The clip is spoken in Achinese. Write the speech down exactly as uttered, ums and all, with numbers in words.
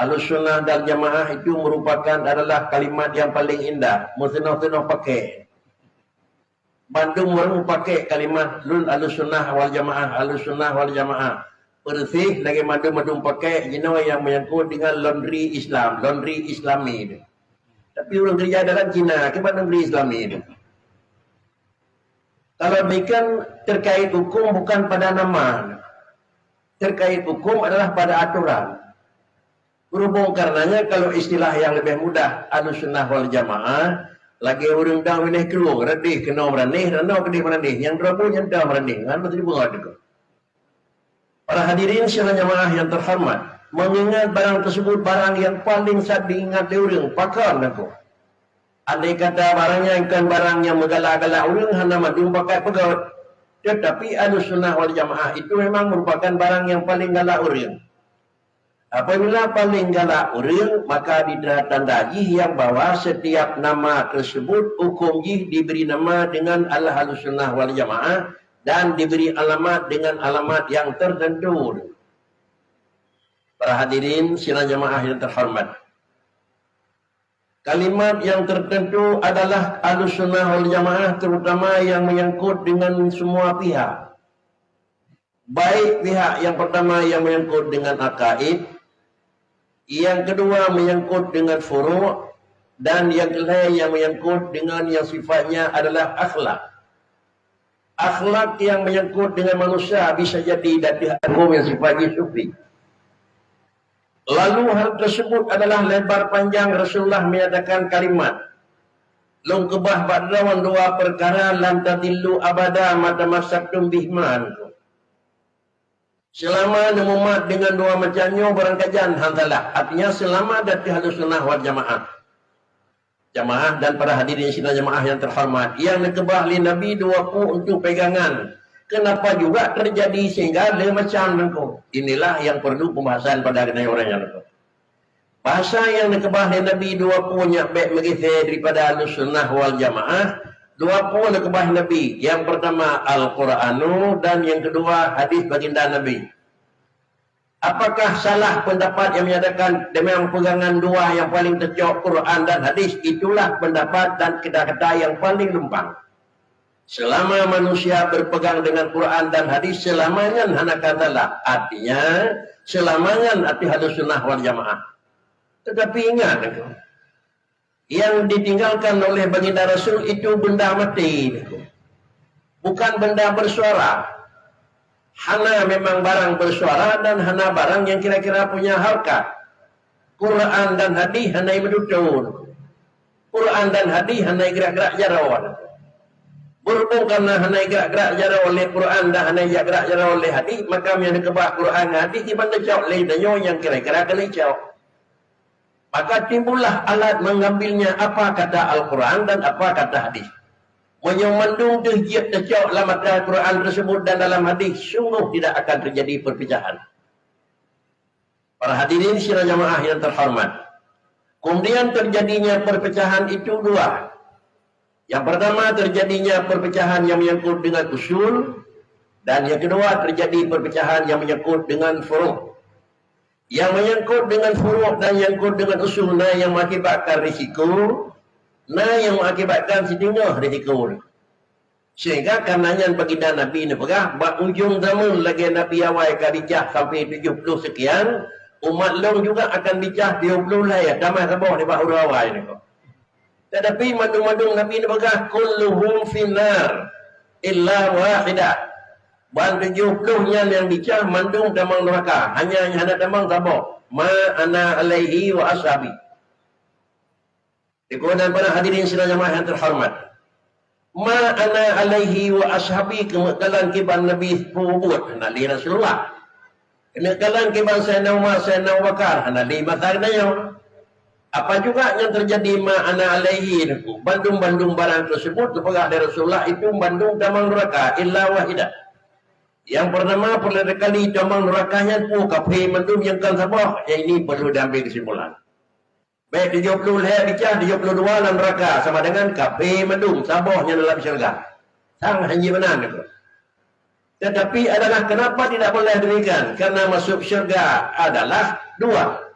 Ahlussunnah dan Jamaah itu merupakan adalah kalimat yang paling indah, meuseunoh-seunoh pakai. Bandum ureuëng pakai kalimat lôn Ahlussunnah wal Jamaah, Ahlussunnah wal Jamaah. Persis lagée mandum-mandum pakai jinoe yang menyangkut dengan laundry Islam, laundry Islami. Tapi ureuëng kerja dalam Cina, kiban laundry Islami. Kalau demikian, terkait hukum bukan pada nama. Terkait hukum adalah pada aturan. Berhubung karenanya, kalau istilah yang lebih mudah, Ahlussunnah wal Jamaah, lagée ureuëng dang winéh keulueng, radeh keunoe meuranéh, ranoe keudeh meuranéh, nyang droe buet nyang dang meuranéh, ngon beutôi beungoh deungoe. Para hadirin sidang jamaah yang terhormat, mengingat barang tersebut barang yang paling sat diingat lé ureuëng, pakon lakoe. Andai kata barang nyan kon barang nyang meugalak-galak ureuëng, hana mandum pakat peugét. Tetapi Ahlussunnah wal Jamaah itu memang merupakan barang yang paling galak ureuëng. Apabila paling galak ureuëng, maka ditanda jih yang bahwa setiap nama tersebut hukum jih diberi nama dengan Ahlussunnah wal Jamaah dan diberi alamat dengan alamat yang tertentu. Para hadirin sidang jamaah yang terhormat, kalimat yang tertentu adalah Ahlussunnah wal Jamaah, terutama yang menyangkut dengan semua pihak. Baik pihak yang pertama yang menyangkut dengan akaid, yang kedua menyangkut dengan furu', dan yang ketiga yang menyangkut dengan yang sifatnya adalah akhlak. Akhlak yang menyangkut dengan manusia bisa jadi dari hukum yang sifatnya sufi. Lalu hal tersebut adalah lebar panjang Rasulullah menyatakan kalimat, "Lôn keubah bak droe dua perkara, lan tadillu abada ma tamassaktum bihima." Selama neumumat dengan dua macam nyoe, barangkajan han salah. Artinya, selama di ateueh Ahlussunnah wal Jamaah. Jamaah dan para hadirin sidang jamaah yang terhormat, yang neukeubah lé Nabi dua peue untuk pegangan. Kenapa juga terjadi sehingga le macam nangko? Inilah yang perlu pembahasan pada keuneuk uroe nyoe. Bahasa nyang neukeubah lé Nabi dua peue nyak bék meugeusé daripada Ahlussunnah wal Jamaah. Dua peue neukeubah Nabi. Yang pertama Al-Quranu dan yang kedua hadis baginda Nabi. Apakah salah pendapat yang menyatakan dengan pegangan dua yang paling teucok Quran dan hadis, itulah pendapat dan kata-kata yang paling lumpang. Selama manusia berpegang dengan Quran dan hadis, selama nyan hana ka salah. Artinya, selama nyan ateueh Ahlussunnah wal Jamaah. Tetapi ingat, yang ditinggalkan oleh baginda Rasul itu benda mati, bukan benda bersuara. Hana memang barang bersuara dan hana barang yang kira-kira punya harkat. Quran dan hadis hana meudutoe. Quran dan hadis hana gerak-gerak jaroe. Berhubung karena hana gerak-gerak jaroe oleh Quran dan hana gerak-gerak jaroe oleh hadis, maka meunyoe neukeubah Quran ngon hadis, kiban teucok lé tanyoe nyang kira-kira keuneuk cok. Maka timbullah alat mengambilnya apa kata Al-Quran dan apa kata hadis. Meunyoe mandum deuh jeuet teucok lam atra Quran tersebut dan dalam hadis, sungguh tidak akan terjadi perpecahan. Para hadirin sidang jamaah yang terhormat, kemudian terjadinya perpecahan itu dua. Yang pertama, terjadinya perpecahan yang menyangkut dengan usul, dan yang kedua, terjadi perpecahan yang menyangkut dengan furu'. Yang menyangkut dengan furu' dan yang menyangkut dengan usul, na yang mengakibatkan risiko, na yang mengakibatkan siteungoh risiko. Sehingga karena nyan baginda Nabi neupeugah, bak ujong zaman lagée Nabi awai ka bicah sampai tujuh puluh sekian, umat lôn juga akan bicah tujuh puluh lhée, tamah saboh nibak ureuëng awai nyoe. Tetapi mandum-mandum Nabi neupeugah, "Kulluhum finnar illa wahidah." Ban tujuh puluh nyan nyang bicah mandum tamong neuraka, hanya nyang hana tamong saboh, "Ma ana alaihi wa ashabi." Dikeunan para hadirin sidang jamaah yang terhormat. "Ma ana alaihi wa ashabi" keuneuk kalon kiban Nabi peubuet hana lé Rasulullah. Keuneuk kalon kiban Saidina Umar, Saidina Abu Bakar hana lé masa geutanyoe. Apa juga nyang terjadi "ma ana alaihi" nyoe, bandum-bandum barang tersebut neupeugah lé Rasulullah itu bandum tamong neuraka illa wahidah. Yang pertama, pertama kali tamong neuraka nyan peue? Kafé mandum nyang kon saboh. Yang ini perlu diambil kesimpulan. Baik tujuh puluh lhée bicah, tujuh puluh dua lam neuraka sama dengan kafé mandum, saboh nyang dalam syurga. Sang hanji meunan nyoe. Tetapi adalah kenapa tidak boleh demikian? Karena masuk syurga adalah dua.